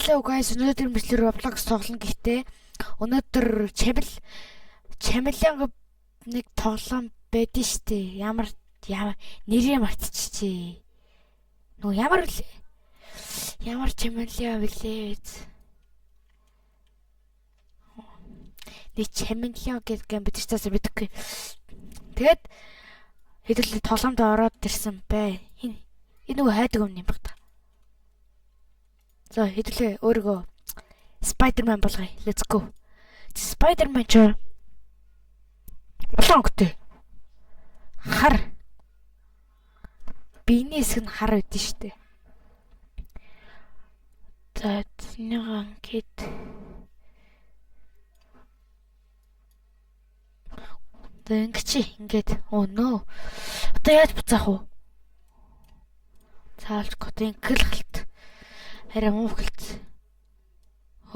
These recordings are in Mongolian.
Hello guys, өнөөдөр мэтлэр Roblox тоглоно. Гэхдээ өнөөдөр чамил чамиланг нэг тоглоом байдэн штэ. Ямар ямар нэрээ мартчихжээ. Нөгөө ямар вүлээ? Ямар чамилан вүлээ? Нэг чамилан гэдэг юм бид ч таасаа мэдэхгүй. Тэгээд хэдүүлээ тоглоомд ороод ирсэн бай. Энэ нөгөө хайдаг юм юм баг та. За, хэдүүлээ өөрийгөө Spider-Man болгоё. Let's go. Spider-Man ч улаан өнгөтэй. Хар. Биений хэсэг нь хар байдэн штэ. За, энийг ингээд За, ингэчи ингээд. Оо нөө. Одоо яаж буцаах вэ? Цаалж гот ингээл галт. Арай муу гэлц.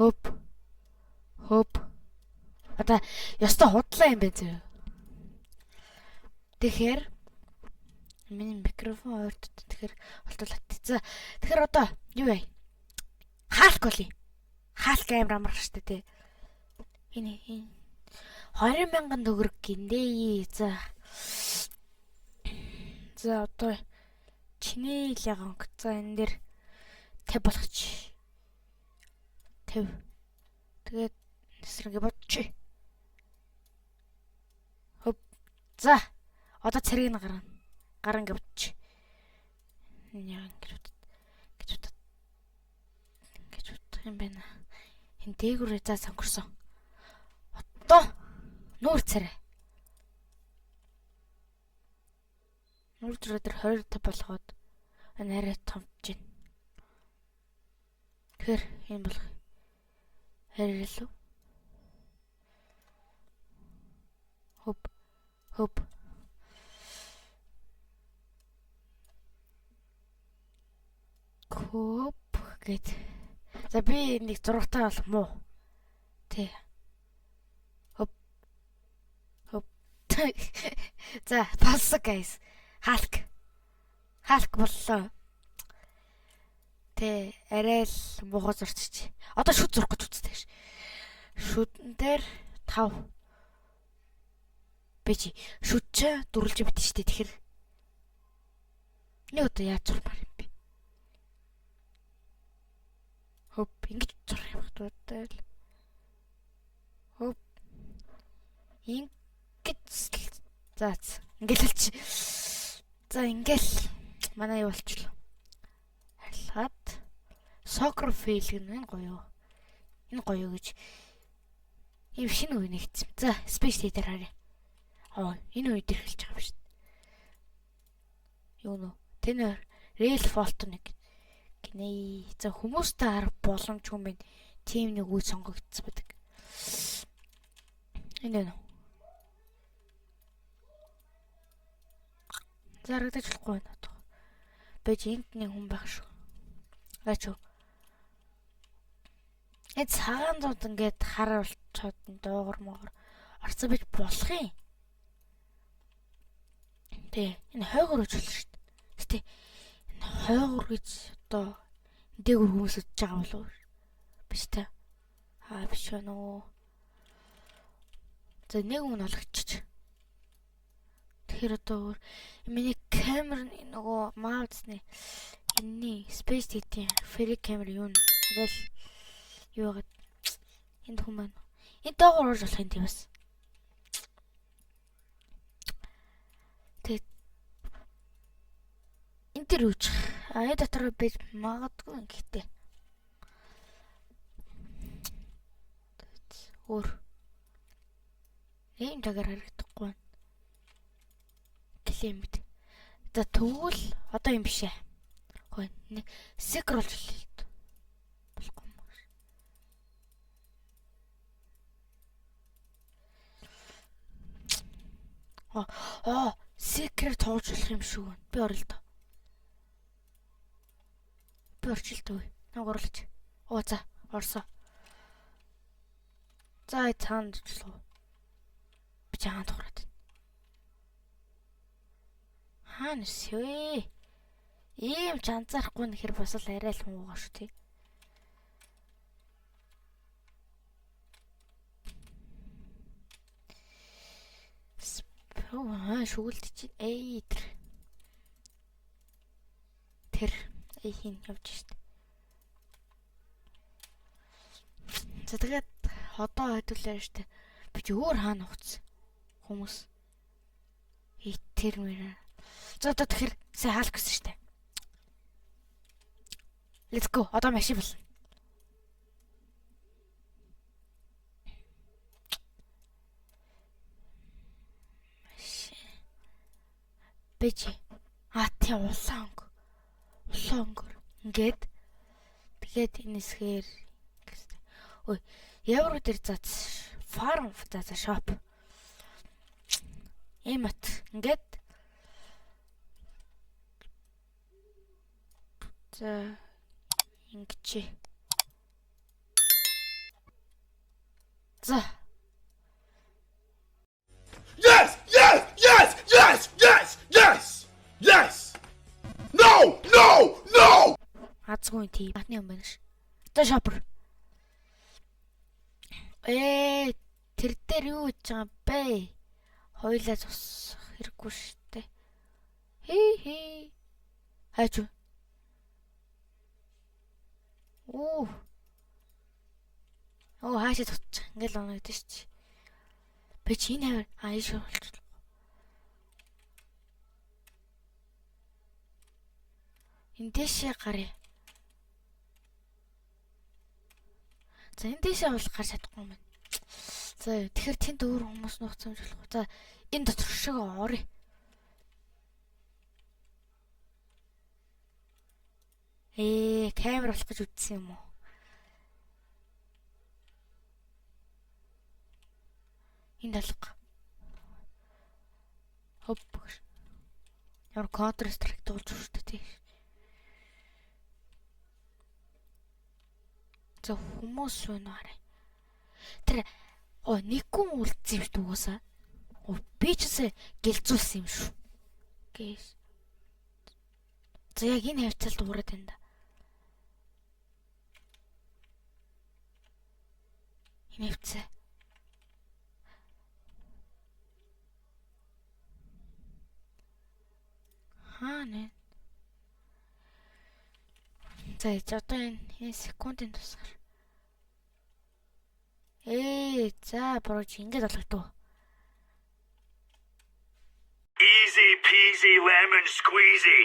Хөп. Хөп. Одоо ёстой худлаа юм байна зөө. Тэгэхээр миний микрофон ойртод, тэгэхээр болтол. За, тэгэхээр одоо юу вэ? Халк болъё. Халк амар амар штэ тий. Энэ энэ 20 мянган төгрөг гиндээ. За. За, одоо чиний л яган. За, энэ дээр 50 болгоч. 50. Тэгээд нэсрэнгээ бодчих. Хөп. За. Одоо царийг нь гаргана. Гар ингэ бодчих. Яг ингэж бод. Ингэж бод. Ингэж бодох юм байна. Энэ дээгүүрээ за сонгорсон. Одоо нүүр царай. Нүүр царай дээр 25 болгоод энэ арай томж байна. Тэгэхээр юм болох. Арай илүү. Хөп. Хөп. Хөп гэд. За, би нэг зурагтай болох мó. Тэ. Хөп. Хөп. За, болсон guys. Халк. Халк боллоо. Тэ, арай л муухай зурчиж. Одоо шүд зурх гэж үздэг ш. Шүдэн дээр 5. Би чи шүд чи дөрвөлж бит штэ. Тэгэхээр нэг одоо яаж зурмаар юм бэ? Хөп, ингэж зурх юм байна. Хөп. Ингэж за ингээл чи. За, ингээл манай юу болчихлоо. Арилгаад soccer fail гэнэ, энэ гоё. Энэ гоё гэж ийм шинэ үе нэгдсэн. За, space дээр харъя. Аа, энэ үед эхэлж байгаа юм шүү дээ. Юу нөө? Тэн real fault нэг гинэ. За, хүмүүстэй харах боломжгүй юм байна. Тим нэг үе сонгогдсон байдаг. Энэ нөө. Зарагдаж болохгүй байна. Бэж энд нэг хүн байх шүү. Гаач юу. Энэ цагаан зууд ингээд хар болчоод дуугар могор орцсон бич болох юм. Тэ, энэ хойгор гэж болно шүү дээ. Гэтэ энэ хойгор гэж одоо дээгүр хүмүүс үдж байгаа болов уу? Биш та. Аа, биш байна уу. За, нэг хүн олгочих. Тэгэхээр одоо өөр миний камер нөгөө маусны энэний Space Station free camera юу н арай л юу яагаад энд хүн байна. Энэ доогоор орж болох юм тийм бас. Тэгээд энэ төр үүчих. А, энэ дотор байж магадгүй гэхдээ. Өөр. Ийм тагаар харагдахгүй байна. Гэлээ мэд. За, тэгвэл одоо юм биш ээ. Хөөе, секр болж л болохгүй юм. Аа, секрээр тоож болох юм шүү. Би орё л доо. Би орч л дөө. Намайг оруулаач. Оо, за, орсоо. За, цаана очлоо. Би чаана тухраад байна. Хаана өсөө? Ийм ч анзаарахгүй нэхэр бас л арай л муугаа шүү тий. Шүү шүгэлдэж чи. Эй тэр. Тэр эй хин явж штт. За тэгээд одоо хэдүүлээ штт. Би чи өөр хаана ухцсан хүмүүс. Эй тэр мэр. За одоо тэгэхээр сайн хаалх гэсэн штт. Let's go. Одоо машин болно. Машин. Бэж. А тий улаан өнгө. Улаан өнгөөр. Ингээд тэгээд энэ хэсгээр гэсэн. Ой, евро дээр зац farm за за shop. Эмот. Ингээд за ингэчээ. За. Yes! Yes! Yes! Yes! Yes! Yes! Yes! No! No! No! Азгүй тий. Батны юм байна ш. За shopper. Ээ, тэр дээр юу хийж байгаа юм бэ? Хоёлаа цус хэрэггүй штэ. Хи хи. Хайч. Оо. Оо хаашаа цуцчих. Ингээл оногдсон штэ. Би чи энэ хавар аа ийш болчихлоо. Энэ дэшээ гаръя. За энэ дэшээ бол гарч чадахгүй юм байна. За тэгэхээр тэнд өөр хүмүүс нууцсан юм шиг болох. За энэ дотор шиг оръё. Ээ, камер болох гэж үтсэн юм уу? Энд алга. Хоп. Ямар Counter Strike дуулж шүү дээ тий. За хүмүүс байна уу харъя. Тэр оо нэг хүн үлдсэн юм шүү дээ угаасаа. Оо би ч гэсэн гэлзүүлсэн юм шүү. Гээш. За яг энэ хавцал дуурайд байна да. Энэ хавцаа. Хаана вэ? За яж одоо энэ секундын тусгаар. Ээ за bro чи ингэж болгодог. Easy peasy lemon squeezy.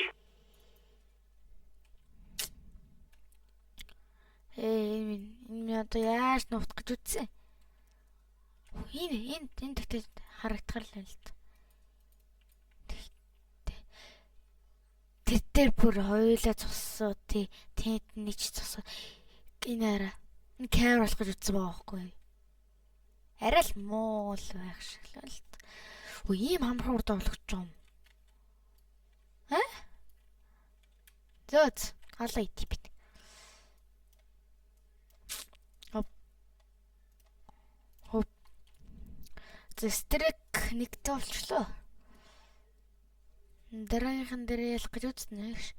Ээ энэ минь энэ минь одоо яаж нуугдах гэж үтсэн? Энэ энэ энэ тэгтээ харагдахар л юм л та. Тэр дээр бүр хоёулаа цусуу тий тэнд нэг ч цусуу энэ арай энэ камер болох гэж үтсэн байгаа байхгүй юу? Арай л муу л байх шиг л л. Өө ийм хамран урд болгож байгаа юм. Аа? Зөөц галаа идэх бит. Хоп. Хоп. За стрек нэгтэй болчлоо. Дараагийнхан дээр ялах гэж үзнэ гэж.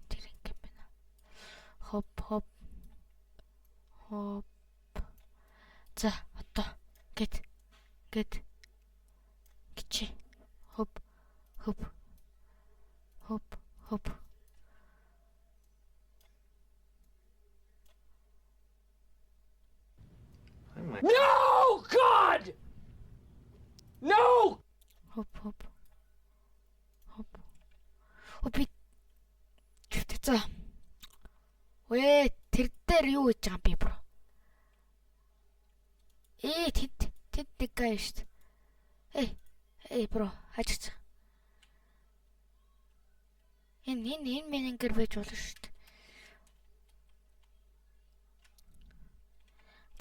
Тэр ингэ байна. Хоп хоп. Хоп. За одоо гэт гэт гिचи. Хоп хоп. Хоп хоп. No, God! No! Хоп хоп. Хоп. О би за. Вэ тэр дээр юу хийж байгаа юм би bro? Ээ тэд тэд нэг гай шүү дээ. Эй эй bro хажигч. Энэ энэ энэ минь байж болно шүү дээ.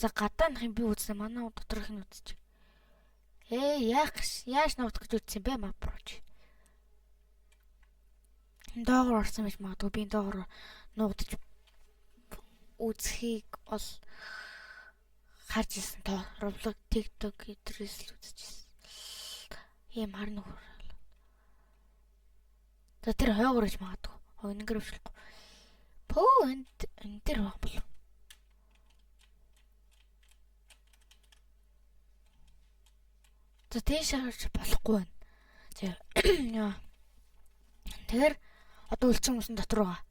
За гадаанах юм би үзнэ манай доторх нь үзчих. Ээ яах яаж нуугдах гэж үтсэн бэ ма bro чи. Доогоор орсон байж магадгүй би доогоор нуугдаж үзхийг бол харж ирсэн тоо Roblox TikTok эдрээс л үзчихсэн. Ийм хар нөхөр. За тэр хойгоор гэж магадгүй. Хойнгэр өвчлөхгүй. Пөө энд энэ тэр баг болов. За, тийш харж болохгүй байна. За яа. Тэгэхээр одоо үлдсэн хүмүүс нь дотор байгаа.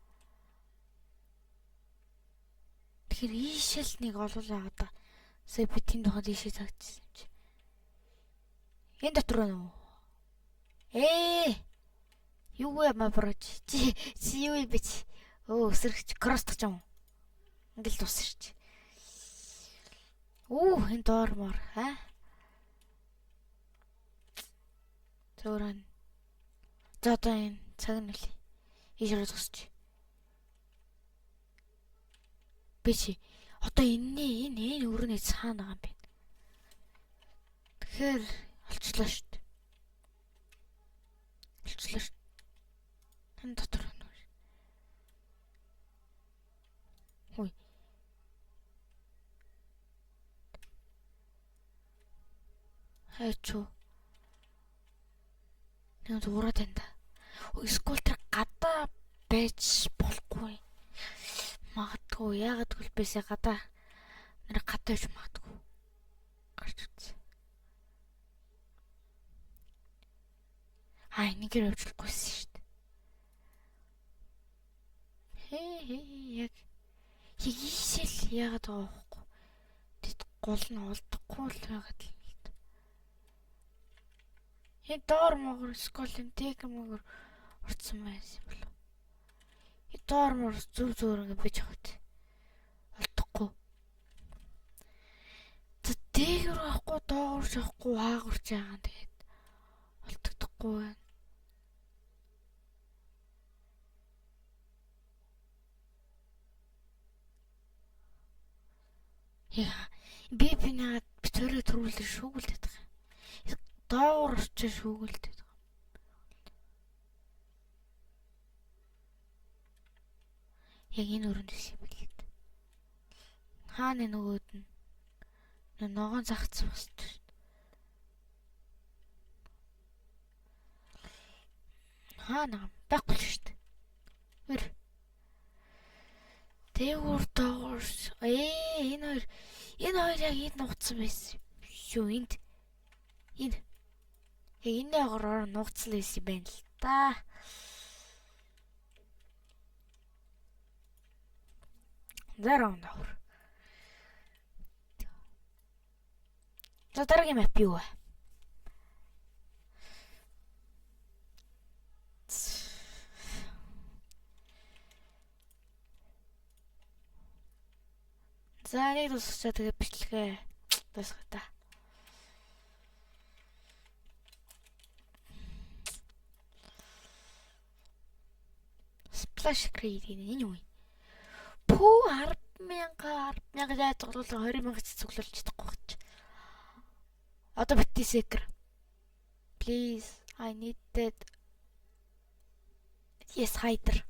Тэгэхээр ийшэл нэг олуулаа одоо. Сая би тэнд байхад ийшээ цагтсан юм чи. Энэ дотор байна уу? Ээ. Юу вэ, my bro? Чи юу вэ би чи? Өө, өсөрч cross тах юм. Ингээл дуусна чи. Оо, энэ доор мор, аа? Зөөрөн. За, одоо энэ цаг нь үл. Ийш ороод зогсож. Би чи одоо энэний энэ өрөөний цаана байгаа юм байна. Тэгэхээр олчлоо шүү дээ. Олчлоо шүү. Энэ дотор байна уу? Хүй. Хайчуу. Нэг зураад байна да. Эсвэл тэр гадаа байж болохгүй. Магадгүй. Яагаад гэвэл бисээ гадаа нэр гадаа байж магадгүй. Гарч үзье. Аа, энэгээр явуулахгүйсэн шүү дээ. Хээ хээ, яг яг ийшэл яагаад байгаа вэ? Тэд гол нь олдохгүй л байгаад л юм л да. Энэ доор могор скол энэ тэг могор орцсон байсан юм болов. Энэ доор мор зүв зүгээр ингэ бич авах. Олдохгүй. За, дээгүүр авахгүй, доогуур авахгүй, аагуурч байгаа, тэгээд олдогдохгүй байна. Яа, би нагаад би цорой төрүүлэр шүүгүүлдэг байгаа. Доогуур очиж шүүгүүлдэг байгаа. Яг энэ өрөөнд байсан юм бэл. Хаана нөгөөд нь ногоон загц босч шүү дээ. Хаана байхгүй л шүү дээ. Хөр. Дээгүүр доогуур энэ хоёр яг энд нуугдсан байсан шүү, энд. Энэ. Яг энэ агаараар нуугдсан байсан юм байна л да. За, round over. За, дараагийн map юу вэ? За, нэг дуусчаа, тэгээ бичлэгээ дуусгая та. Splash crate энэ юу вэ? Пүү, 10,000 10,000 яаж цуглуулсан, 20 мянга ч цуглуулж чадахгүй гэж. Одоо бити seeker. Please, I need that. Yes, hider.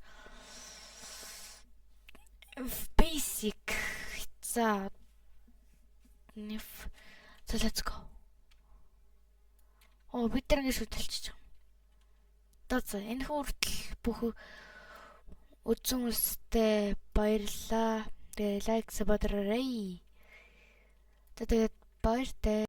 Basic. За. Неф. За, let's go. Оо, бид нар ингэ шүтэлчихэж байгаа. За, энэ хүртэл бүх үзсэн хүмүүстэй баярлалаа. Тэгээ like, sub дараарай. За, тэгээд баяртай.